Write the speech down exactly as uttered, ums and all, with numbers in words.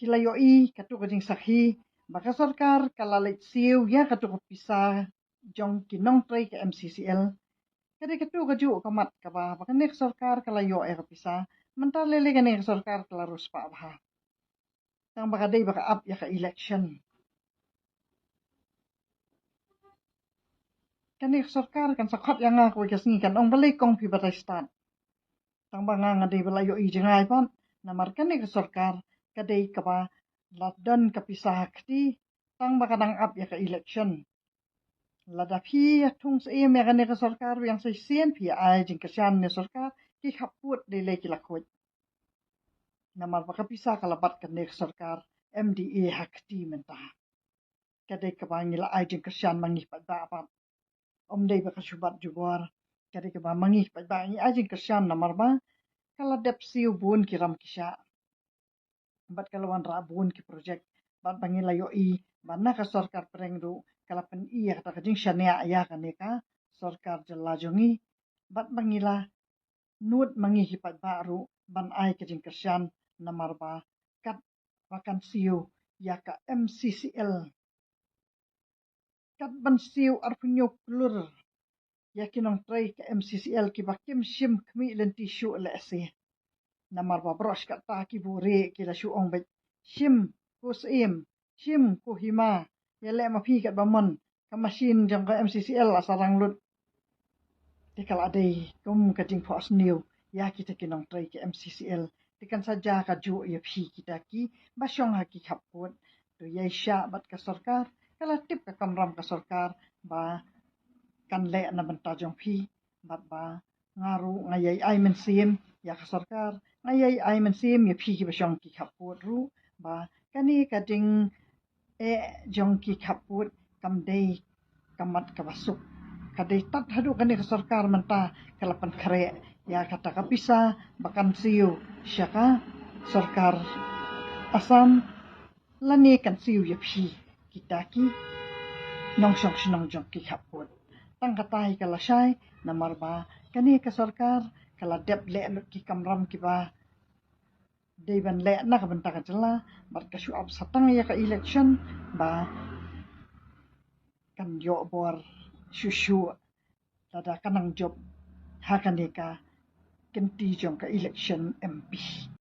ki la ïohi katto ka jingsakhi ba ka sorkar ka la leit siew ïa katto ka pisa jong ki nongtrei ka M C C L. Ka dei katto ka juh ka mat kaba ba kane ka sorkar ka la ïoh ïa ka pisa. Mynta lei lei kane ka sorkar ka la riewspah bha. Tang ba ka dei ba ka ap ïa ka election. Kane ka sorkar kan sa khot ïa nga kawei ka sngi kan ong balei kong phi batai stad. Tang ba nga nga dei ba la ïohi jngai pat. Namar kane ka sorkar ka dei kaba la don ka pisa ha kti. Tang ba ka dang ap ïa ka election. Lada phi ïa thung syiem ïa kane ka sorkar, biang sa shisien phi ai jingkyrshan ne sorkar, ki khappud dei lei ki la khuid. Namar ba ka pisa ka la bat kane ka sorkar M D A ha kti mynta. Ka dei kaba ngi la ai jingkyrshan ma ngi pat ba pat. Ym dei ba ka shu bat jubor. Ka dei kaba ma ngi pat ba ngi ai jingkyrshan namar ba ka la dep siew bun ki ram ki shah. Bad ka la wanrah bun ki project. Bad ba ngi la ïohi ba na ka sorkar pdeng ruh ka la pyni ïa kata ka jingshaniah ïa kane ka sorkar jylla jong ngi. Bad ba ngi la nud ma ngi ki paidbah ruh ban ai ka jingkyrshan namar ba kat ba kan siew ïa ka M C C L. Kat ban siew arphew hynñiew klur ïa ki nongtrei ka M C C L kiba kim shim khmih lynti shuh lehse. Namar ba baroh shi katta ki buhrieh ki la shu ong beit shim ko syiem, shim ko hima, ïaleh ma phi katba mon, ka machine jong ka M C C L la sa rang lut. Te ka la dei kum ka jingphohsniew ïa kita ki nongtrei ka M C C L. Te kan sa jia ka juh ïa phi kita kiba shong ha ki khappud. To ïaishah bad ka sorkar, ka la tip ka kamram ka sorkar ba kan leh na bynta jong phi bad ba nga ruh nga ïai ai mynsiem ïa ka sorkar, nga ïai ai mynsiem ïa phi kiba shong ki khappud ruh ba kane ka jingeh jong ki khappud kam dei ka mat kaba suk. Ka dei tad haduh kane ka sorkar mynta ka la pynkhreh ïa kata ka pisa ba kan siew sha ka sorkar Assam lane kan siew ïa phi kita ki nongshong shnong jong ki khappud. Tang kata hi ka la shai namar ba kane ka sorkar ka la dep leh lut ki kamram kiba dei ban leh na ka bynta ka jylla bad ka shu ap satang ïa ka election ba kan ïoh bor shuh shuh lada ka nang jop ha kane ka kynti jong ka election M P.